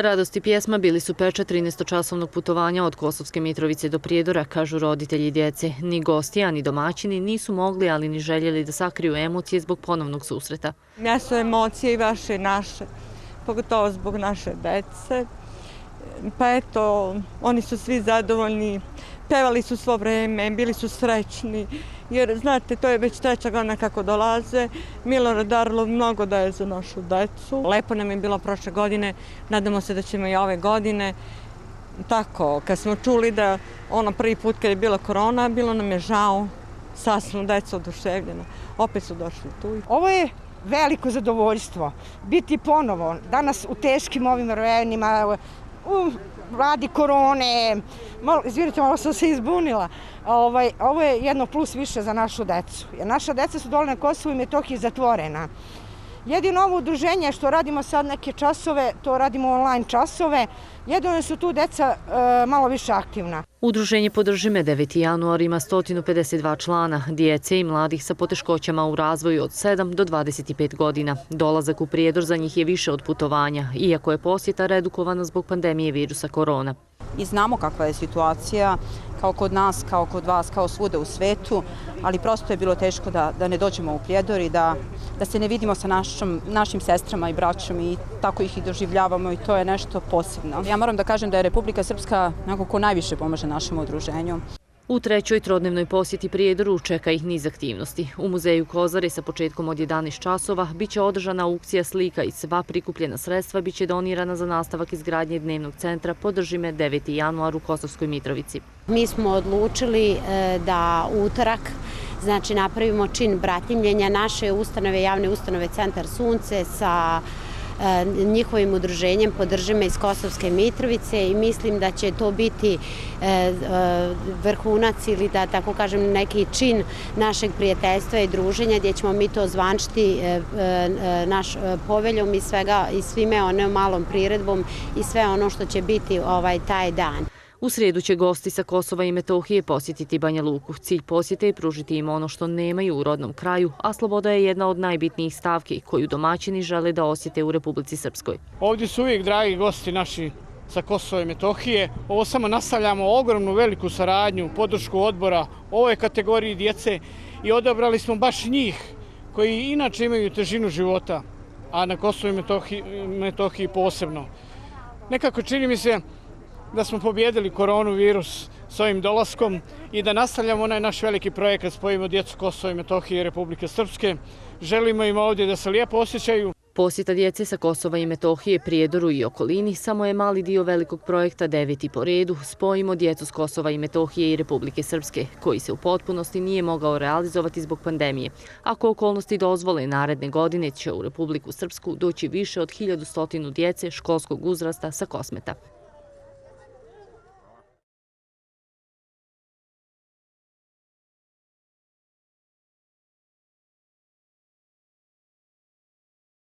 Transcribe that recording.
Radost i pjesma bili su pečat 13-časovnog putovanja od Kosovske Mitrovice do Prijedora, kažu roditelji djece. Ni gosti, a ni domaćini nisu mogli, ali ni željeli da sakriju emocije zbog ponovnog susreta. Mjesto emocije i vaše i naše, pogotovo zbog naše dece. Pa eto, oni su svi zadovoljni, pevali su svo vreme, bili su srećni. Jer, znate, to je već treća godina kako dolaze. Milorad Arlov mnogo daje za našu decu. Lepo nam je bilo prošle godine, nadamo se da ćemo i ove godine. Tako, kad smo čuli da prvi put kad je bila korona, bilo nam je žao, sad smo deca oduševljena. Opet su došli tu. Ovo je veliko zadovoljstvo biti ponovo, danas u teškim ovim vremenima, u vladi korone, izvinite, malo sam se izbunila. Ovo je jedno plus više za našu decu. Jer naša deca su dole na Kosovu i Metohiji zatvorena. Jedino ovo udruženje što radimo sad neke časove, to radimo online časove, jedino su tu deca malo više aktivna. Udruženje Podrži me 9. januar ima 152 člana, djece i mladih sa poteškoćama u razvoju od 7 do 25 godina. Dolazak u Prijedor za njih je više od putovanja, iako je posjeta redukovana zbog pandemije virusa korona. I znamo kakva je situacija, kao kod nas, kao kod vas, kao svuda u svetu, ali prosto je bilo teško da ne dođemo u Prijedor i da se ne vidimo sa našim sestrama i braćom i tako ih i doživljavamo i to je nešto posebno. Ja moram da kažem da je Republika Srpska neko ko najviše pomaže našem udruženju. U trećoj trodnevnoj posjeti Prijedoru čeka ih niz aktivnosti. U muzeju Kozare sa početkom od 11 časova biće održana aukcija slika i sva prikupljena sredstva biće donirana za nastavak izgradnje dnevnog centra Podrži me 9. januar u Kosovskoj Mitrovici. Mi smo odlučili da utorak napravimo čin bratimljenja naše ustanove, javne ustanove Centar Sunce sa njihovim udruženjem Podrži me iz Kosovske Mitrovice i mislim da će to biti vrhunac ili da tako kažem neki čin našeg prijateljstva i druženja gdje ćemo mi to zvančiti naš poveljom i svime onom malom priredbom i sve ono što će biti taj dan. U srijedu će gosti sa Kosova i Metohije posjetiti Banja Luku. Cilj posjete je pružiti im ono što nemaju u rodnom kraju, a sloboda je jedna od najbitnijih stavki koju domaćini žele da osjete u Republici Srpskoj. Ovdje su uvijek dragi gosti naši sa Kosova i Metohije. Ovo samo nastavljamo ogromnu veliku saradnju, podršku odbora ovoj kategoriji djece i odabrali smo baš njih koji inače imaju težinu života, a na Kosovu i Metohiji posebno. Nekako čini mi se da smo pobjedili koronavirus s ovim dolaskom i da nastavljamo onaj naš veliki projekat Spojimo djecu Kosova i Metohije i Republike Srpske. Želimo im ovdje da se lijepo osjećaju. Posjeta djece sa Kosova i Metohije, Prijedoru i okolini samo je mali dio velikog projekta 9. po redu Spojimo djecu s Kosova i Metohije i Republike Srpske, koji se u potpunosti nije mogao realizovati zbog pandemije. Ako okolnosti dozvole, naredne godine će u Republiku Srpsku doći više od 1100 djece školskog uzrasta sa Kosmeta.